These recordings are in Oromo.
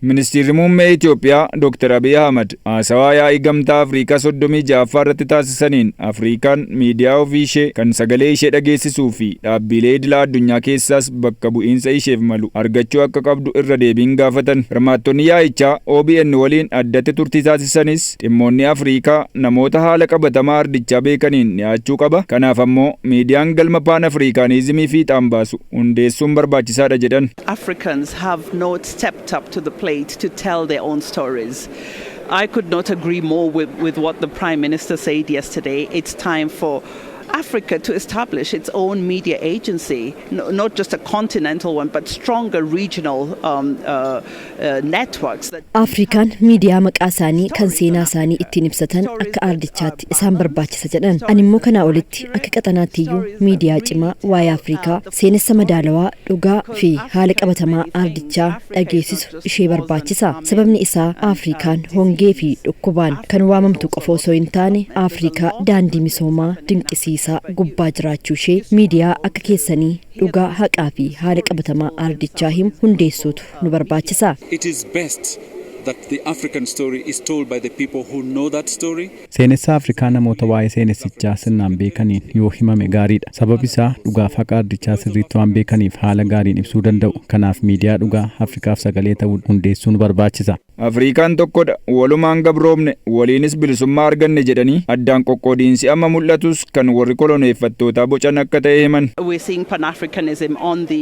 Ministeerri Muummee Itoophiyaa Dr. Abiy Ahmad haasawaa yaa'ii Gamtaa Afriikaa 36ffaa irratti taasisaniin, Afriikaan miidiyaa ofii ishee kan sagalee ishee dhageessisuu fi dhaabbilee idilaa addunyaa keessaas bakka bu'iinsa isheef malu argachuu akka qabdu irra deebiin gaafatan. Hirmaattonni yaa'ichaa OBN waliin addatti turtii taasisanis, dhimmoonni Afriikaa namoota haala qabatamaa ardichaa beekaniin dhiyaachuu qaba. Kanaaf ammoo miidiyaan galma Paan Afrikaanizimii fiixaan baasu hundeessuun barbaachisaadha jedhan. Africans have not stepped up to the plate to tell their own stories. I could not agree more with what the Prime Minister said yesterday. It's time for Africa to establish its own media agency, no, not just a continental one, but stronger regional networks. That Afrikaan miidiyaa maqaa isaanii kan seenaa isaanii ittiin ibsatan akka ardichaatti isaan barbaachisa jedhan. Ani immoo kanaa olitti akka qaxanaatti iyyuu miidiyaa cimaa waa'ee Afrikaa seenessa madaalawaa, dhugaa fi haala qabatamaa ardichaa dhageessisu ishee barbaachisa. Sababni isaa Afrikaan hongee fi dhukkubaan kan waamamtu qofa osoo hin taane, Afrikaa daandii misoomaa dinqisiisaa gubbaa jiraachuu ishee miidiyaa akka keessanii dhugaa, haqaa fi haala qabatamaa ardichaa himu hundeessuutu nu barbaachisa. It is best that the African story is told by the people who know that story. Seenessa Afrikaa namoota waa'ee seenessichaa sirnaan beekaniin yoo himame gaariidha. Sababi isaa dhugaaf haqa ardichaa sirriitti waan beekaniif haala gaariin ibsuu danda'u. Kanaaf miidiyaa dhugaa Afrikaaf sagalee ta'uu hundeessuun barbaachisa. Afrikaan tokkodha, walumaan gabroomne, waliinis bilisummaa arganne jedhanii, addaan qoqqoodiinsi amma mul'atus kan warri koloneeffattootaa bocan akka ta'e himan. We're seeing Pan Africanism on the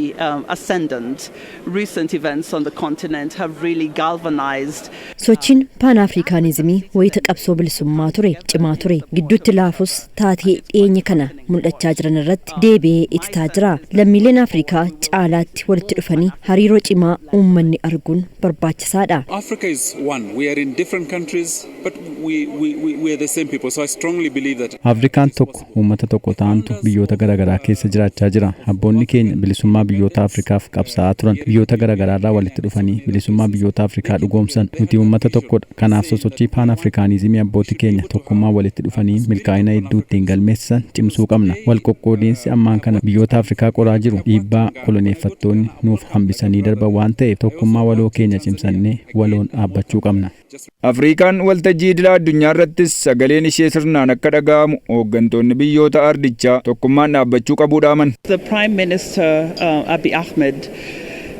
ascendant. Recent events on the continent have really galvanized. Sochiin Paan Afrikaanizimii wayita qabsoo bilisummaa ture cimaa ture. Gidduutti laafus, taatee dhiyeenya kana mul'achaa jiran irratti deebi'ee ititaa jira. Lammiileen Afrikaa caalaatti walitti dhufanii hariiroo cimaa uummanni arguun barbaachisaadha. Africa is one. We are in different countries, but we are the same people. So I strongly believe that. Afrikaan tokko, uummata tokko ta'antu biyyoota garaagaraa keessa jiraachaa jira. Abboonni keenya bilisummaa biyyoota Afrikaaf qabsaa'aa turan. Biyyoota garaagaraarraa walitti dhufanii bilisummaa biyyoota Afrikaa dhugoomsan. Nuti uummata tokkodha. Kanaaf sosochii Paan Afrikaanizimii abbootii keenya tokkummaa walitti dhufanii milkaa'ina hedduu ittiin galmeessisan cimsuu qabna. Wal qoqqoodiinsi ammaan kana biyyoota Afrikaa qoraa jiru dhiibbaa koloneeffattoonni nuuf hambisanii darban waan ta'eef, tokkummaa waloo keenya cimsannee waloon dhaabbachuu qabna. Afrikaan waltajjii idilaa addunyaa irrattis sagaleen ishee sirnaan akka dhaga'amu hooggantoonni biyyoota ardichaa tokkummaan dhaabbachuu qabuu dhaaman. The Prime Minister Abiy Ahmed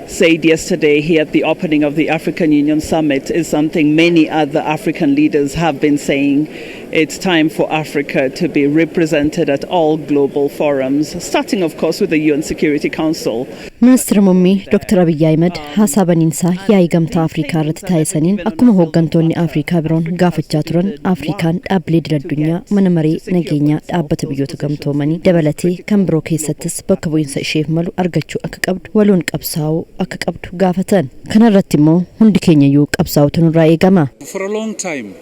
said yesterday here at the opening of the African Union Summit is something many other African leaders have been saying. It's time for Africa to be represented at all global forums, starting, of course, with the UN Security Council. Ministeera Muummee Dr. Abiyyi Ahimad haasaa baniinsaa yaa'ii Gamtaa Afrikaa irratti taasisaniin, akkuma hooggantoonni Afrikaa biroon gaafachaa turan, Afrikaan dhaabbilee idil addunyaa, Mana Maree Nageenyaa Dhaabbata Biyyoota Gamtoomanii dabalatee kan biroo keessattis bakka bu'iinsa isheef malu argachuu akka qabdu, waloon qabsaa'uu akka qabdu gaafatan. Kana irratti immoo hundi keenyayyuu qabsaa'utu nurraa eegama. For a long time,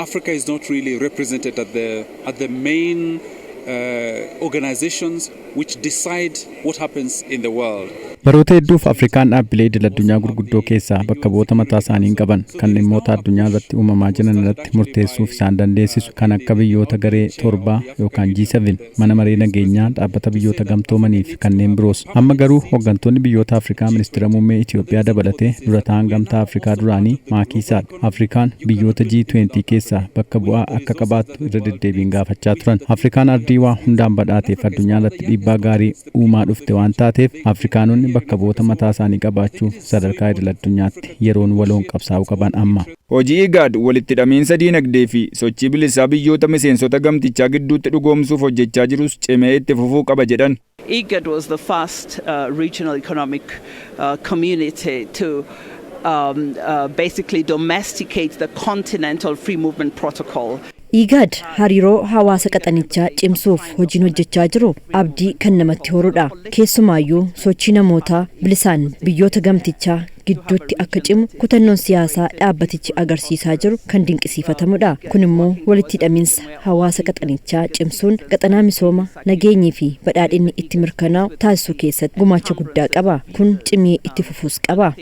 Africa is not really represented at the main organizations which decide what happens in the world. Baroota hedduuf Afrikaan dhaabbilee idil addunyaa gurguddoo keessaa bakka bu'oota mataa isaanii hin qaban kan dhimmoota addunyaa irratti uumamaa jiran irratti murteessuuf isaan dandeessisu, kan akka biyyoota garee torbaa yookaan G7, Mana Maree Nageenyaa Dhaabbata Biyyoota Gamtoomanii fi kanneen biroos. Amma garuu hooggantoonni biyyoota Afrikaa, ministeera muummee Itoophiyaa dabalatee dura ta'an Gamtaa Afrikaa duraanii Maakii Saal, Afrikaan biyyoota G20 keessaa bakka bu'aa akka qabaattu irra deddeebiin gaafachaa turan. Afrikaan ardii waa hundaan badhaateef addunyaa irratti dhiibbaa gaarii uumaa dhufte waan taateef, Afrikaanonni bakka bu'oota mataa isaanii qabaachuuf sadarkaa idil addunyaatti yeroon waloon qabsaa'uu qaban amma. Hojii IGAD walitti hidhamiinsa diinagdee fi sochii bilisaa biyyoota miseensota gamtichaa gidduutti dhugoomsuuf hojjechaa jirus cimee itti fufuu qaba jedhan. IGAD was the first regional economic community to basically domesticate the Continental Free Movement Protocol. IGAD hariiroo hawaasa qaxanichaa cimsuuf hojiin hojjechaa jiru abdii kan namatti horudha. Keessumaayyuu sochii namootaa bilisaan biyyoota gamtichaa gidduutti akka cimu kutannoon siyaasaa dhaabbatichi agarsiisaa jiru kan dinqisiifatamudha. Kun immoo walitti hidhamiinsa hawaasa qaxanichaa cimsuun qaxanaa misooma, nageenyii fi badhaadhinni itti mirkanaa'u taasisuu keessatti gumaacha guddaa qaba. Kun cimee itti fufuus qaba.